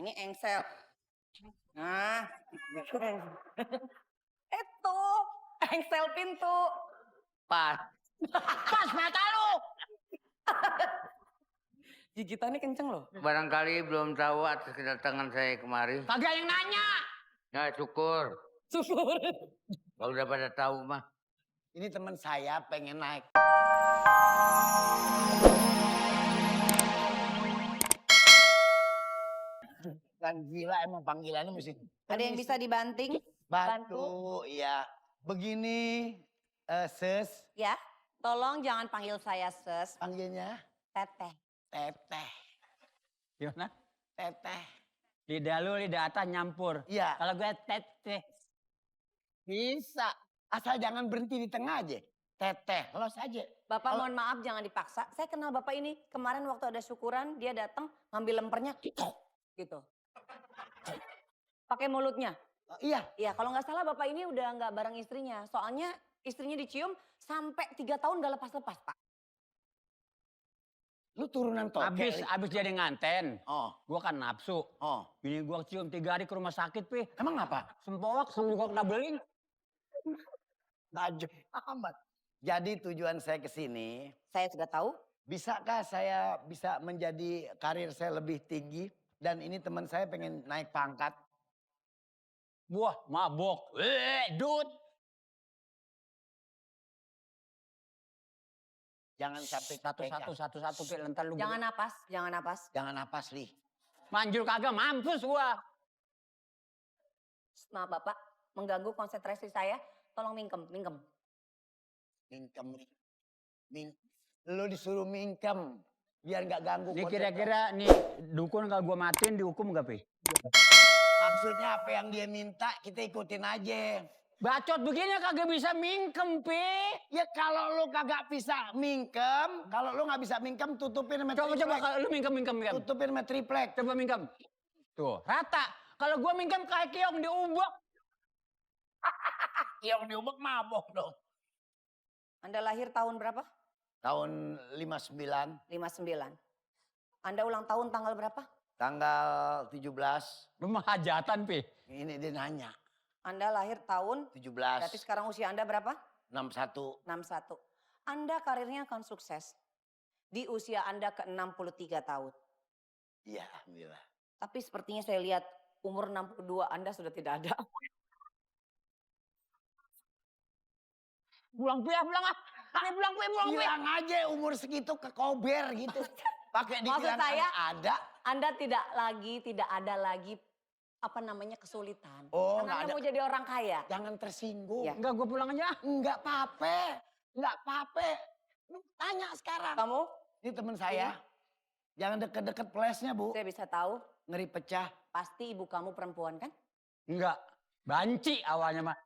ini engsel. Nah, itu engsel pintu. Pas. Pas mata lu. Gigitannya kenceng loh. Barangkali belum tahu atas kedatangan saya kemari. Kagak yang nanya. Ya syukur. Syukur. Kalau udah pada tahu mah. Ini teman saya pengen naik. Kan gila emang panggilannya mesti. Ada yang bisa dibanting? Bantu, iya. Begini, Sis. Ya, tolong jangan panggil saya Ses. Panggilnya Teteh. Teteh. Gimana? Teteh. Lidah lu, lidah atas nyampur. Iya. Kalau gue teteh. Bisa. Asal jangan berhenti di tengah aja. Teteh, los aja. Bapak mohon maaf jangan dipaksa. Saya kenal bapak ini. Kemarin waktu ada syukuran dia datang ngambil lempernya. Gitu. Pakai mulutnya. Iya. Iya, kalau nggak salah bapak ini udah nggak bareng istrinya. Soalnya istrinya dicium sampai 3 tahun nggak lepas-lepas, Pak. Lu turunan toke. Abis jadi nganten. Oh, Gua kan nafsu. oh. Bini gua cium 3 hari ke rumah sakit, Pi. Emang apa? Sempowak sambil gua kena beling. Tajam amat. Jadi tujuan saya ke sini, Saya sudah tahu. bisakah saya bisa menjadi karir saya lebih tinggi? Dan ini teman saya pengen naik pangkat. Wah, mabok. Dut. Jangan sampai Satu-satu, Pi. Lentar lu. Jangan napas, jangan napas. Jangan napas, Li. Manjur kagak, mampus gua. Maaf Bapak, mengganggu konsentrasi saya. Tolong mingkem, mingkem. Mingkem, Li. Lu disuruh mingkem. Biar nggak ganggu. Ini konsentrasi. kira-kira nih dukun kalau gua matiin dihukum gak, Pi? Maksudnya apa yang dia minta kita ikutin aja. Bacot begini kagak bisa mingkem, Pi. Ya kalau lu kagak bisa mingkem, kalau lu nggak bisa mingkem tutupin sama Coba triplek. kalau lu mingkem. Tutupin sama triplek. Coba mingkem. Tuh, rata. Kalau gua mingkem kayak kiong diubek. Yang diubek mabok dong. Anda lahir tahun berapa? Tahun 59, 59. Anda ulang tahun tanggal berapa? tanggal 17. Lu mah hajatan, Pi. Ini dia nanya. Anda lahir tahun, 17, berarti sekarang usia Anda berapa? 61. 61. Anda karirnya akan sukses. Di usia Anda ke 63 tahun. Iya, alhamdulillah. Tapi sepertinya saya lihat umur 62 Anda sudah tidak ada. Pulang, Pi, pulang ah. Pulang, Pi. Bilang aja umur segitu ke kober gitu. Pakai Maksud dibilang saya, ada. Anda tidak ada lagi apa namanya kesulitan. Oh, Karena nggak Anda ada. mau jadi orang kaya. Jangan tersinggung. Ya. Enggak, gua pulang aja. Enggak apa-apa. Enggak apa-apa. Lu tanya sekarang. Kamu, Ini teman saya. Jangan deket-deket flashnya, Bu. saya bisa tahu Ngeri pecah. pasti ibu kamu perempuan kan? Enggak. Banci awalnya mah.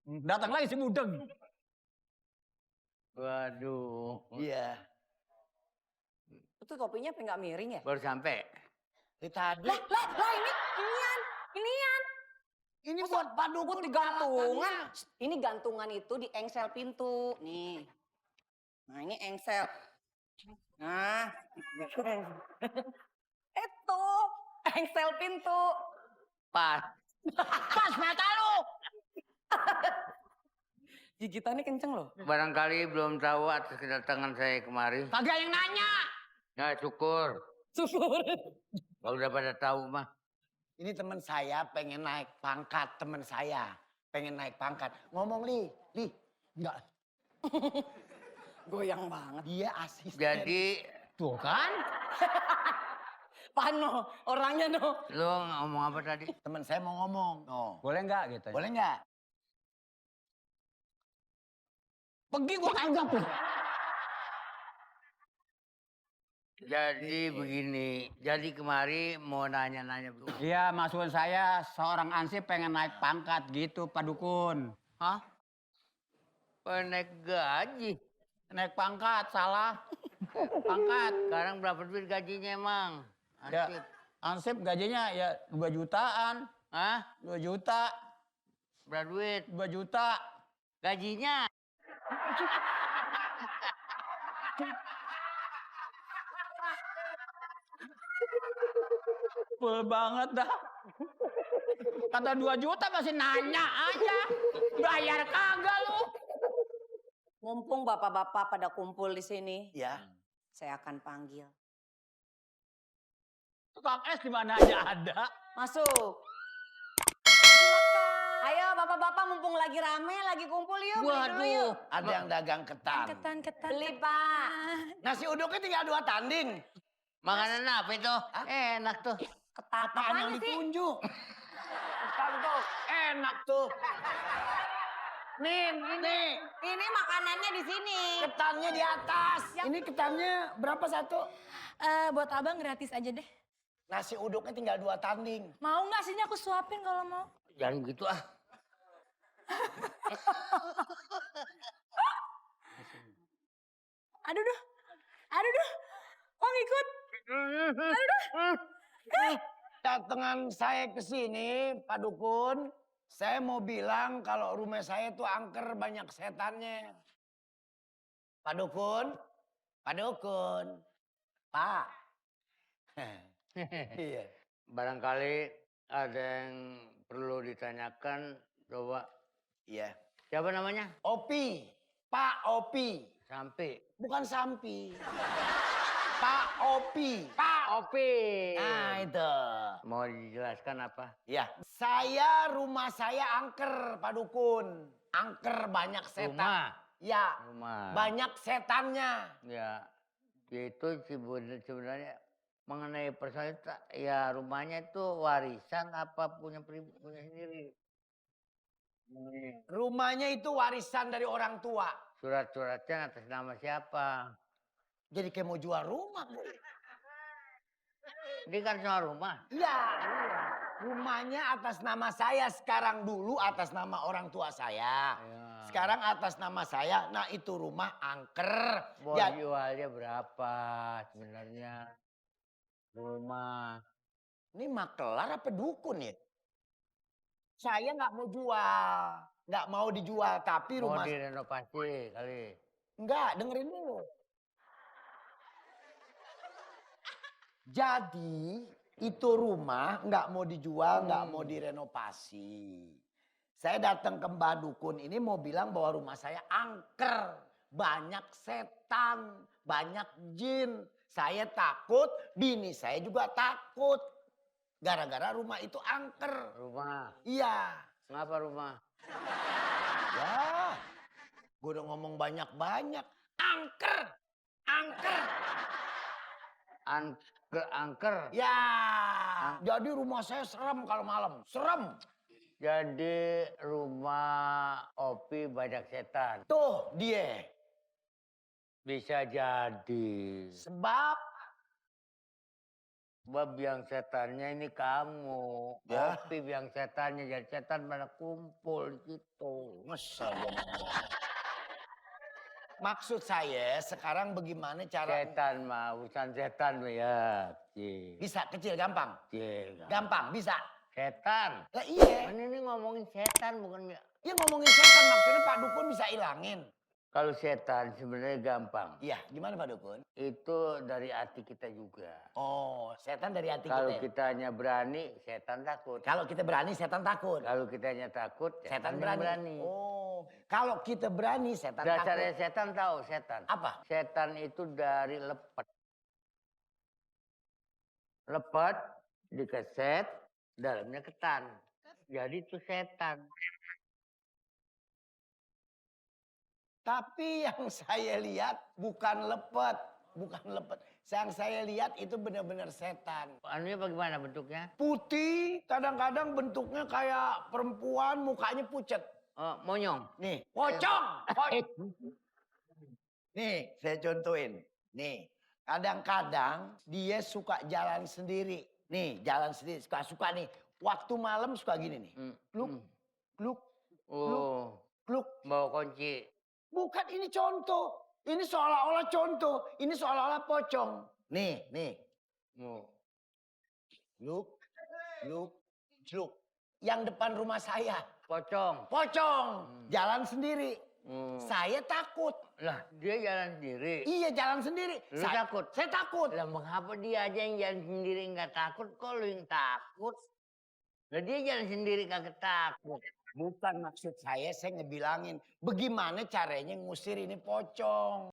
Datang lagi si Mudeng. Waduh. Iya. Itu topinya apa nggak miring ya? Baru sampai. Ini tadi. Lah inian. Ini buat Buat digantungan. Ini gantungan itu di engsel pintu. Nih. Nah ini engsel. Nah. Itu engsel pintu. Pas. Pas mata lu. Gigitannya kenceng loh. Barangkali belum tahu atas kedatangan saya kemari. Kagak yang nanya. Ya syukur. Syukur. Kalau udah pada tahu mah. Ini teman saya pengen naik pangkat. Teman saya pengen naik pangkat. Ngomong, Li. Enggak. Goyang banget. Dia asisten. Jadi Tuh kan. Pano, orangnya no. lu ngomong apa tadi? Teman saya mau ngomong. Oh. Boleh enggak gitu? Boleh nggak? Pergi gua kagak, Pi. Jadi begini. Jadi kemari mau nanya-nanya. Iya, maksud saya seorang ansip pengen naik pangkat gitu, Pak Dukun. Hah? Naik gaji. Naik pangkat, salah. Pangkat. Sekarang berapa duit gajinya emang? Ya, Ansip. ansip gajinya ya 2 jutaan. Hah? 2 juta. Berapa duit? 2 juta. Gajinya? Full banget dah. Kata 2 juta masih nanya aja. Bayar kagak lu. Mumpung bapak-bapak pada kumpul di sini, Ya. saya akan panggil. Tukang es di mana aja ada. Masuk. Ayo bapak-bapak mumpung lagi rame, lagi kumpul yuk. Beli dulu yuk. Ada yang dagang ketan. Ketan. Beli pak. Nasi uduknya tinggal 2 tanding. Makanan apa itu? Enak tuh. Ketan Apaan yang apaan sih? ditunjuk? Ketan tuh enak tuh. Nih, ini. Ini makanannya di sini. Ketannya di atas. Ini ketannya berapa satu? Buat abang gratis aja deh. Nasi uduknya tinggal 2 tanding. Mau nggak sini aku suapin kalau mau? Jangan gitu ah. Aduh duh. Oh ikut. Datangan saya ke sini, Pak Dukun. Saya mau bilang kalau rumah saya tuh angker banyak setannya. Pak Dukun, Pak Dukun, Pak. Iya. Barangkali ada yang perlu ditanyakan. Coba. Iya. Siapa namanya? Opi, Pak Opi. Sampai. Bukan Sampi. Pak Opi. Pak Opi. Nah itu. Mau dijelaskan apa? Ya. Rumah saya angker, Pak Dukun. Angker banyak setan. Rumah. Ya. Rumah. Banyak setannya. Ya. Itu sebenarnya mengenai persoalan itu, ya rumahnya itu warisan apa punya sendiri. Rumahnya itu warisan dari orang tua. Surat-suratnya atas nama siapa? Jadi kayak mau jual rumah. Bu. Ini kan soal rumah. Iya. Rumahnya atas nama saya sekarang, dulu atas nama orang tua saya. Ya. Sekarang atas nama saya. Nah itu rumah angker. Mau Ya, jualnya berapa sebenarnya? Rumah. ini makelar apa dukun ya? Saya nggak mau jual. Nggak mau dijual. Tapi Mau rumah... direnovasi kali. Enggak, dengerin dulu. Jadi itu rumah nggak mau dijual, nggak mau direnovasi. Saya datang ke Mbak Dukun ini mau bilang bahwa rumah saya angker. Banyak setan, banyak jin. Saya takut, bini saya juga takut. Gara-gara rumah itu angker. Rumah. Iya. Kenapa rumah? Ya, gue udah ngomong banyak-banyak. Angker, angker. Angker. Ya, jadi rumah saya serem kalau malam. Serem. Jadi rumah Opi banyak setan. Tuh dia. Bisa jadi. Sebab Yang setannya ini kamu. Ya. Opi yang setannya. Jadi setan pada kumpul gitu. Masa maksud saya sekarang bagaimana cara... Setan mah, urusan setan mah ya. Bisa kecil, gampang. Gampang, bisa. Setan. Lah iya. Ini ngomongin setan bukan ya. Ya ngomongin setan maksudnya Pak Dukun bisa ilangin. Kalau setan sebenarnya gampang. Iya, gimana Pak Dukun? Itu dari hati kita juga. Oh, setan dari hati Kalau kita. kita hanya berani, setan takut. Kalau kita berani, setan takut. Kalau kita hanya takut, Setan yang berani. Oh, kalau kita berani, setan Dasarnya takut. setan tahu setan. Apa? Setan itu dari lepet. Lepet dikeset, dalamnya ketan. Jadi itu setan. Tapi yang saya lihat bukan lepet. Bukan lepet. Yang saya lihat itu benar-benar setan. Anunya bagaimana bentuknya? Putih, kadang-kadang bentuknya kayak perempuan, mukanya pucet. Monyong. Nih, pocong. Nih, saya contohin. Nih, kadang-kadang dia suka jalan sendiri. Nih, jalan sendiri. Suka-suka nih. Waktu malam suka gini nih. Gluk, gluk, Oh, gluk. bawa kunci. Bukan, ini contoh. Ini seolah-olah contoh. Ini seolah-olah pocong. Nih, nih. Oh. Gluk, gluk, gluk. Yang depan rumah saya. Pocong. Pocong. Jalan sendiri. Saya takut. Lah, dia jalan sendiri. Iya jalan sendiri. Lu takut? Saya takut. Lah, mengapa dia aja yang jalan sendiri nggak takut? Kok lu yang takut? Lah, dia jalan sendiri kagak takut. Bukan maksud saya ngebilangin bagaimana caranya ngusir ini pocong.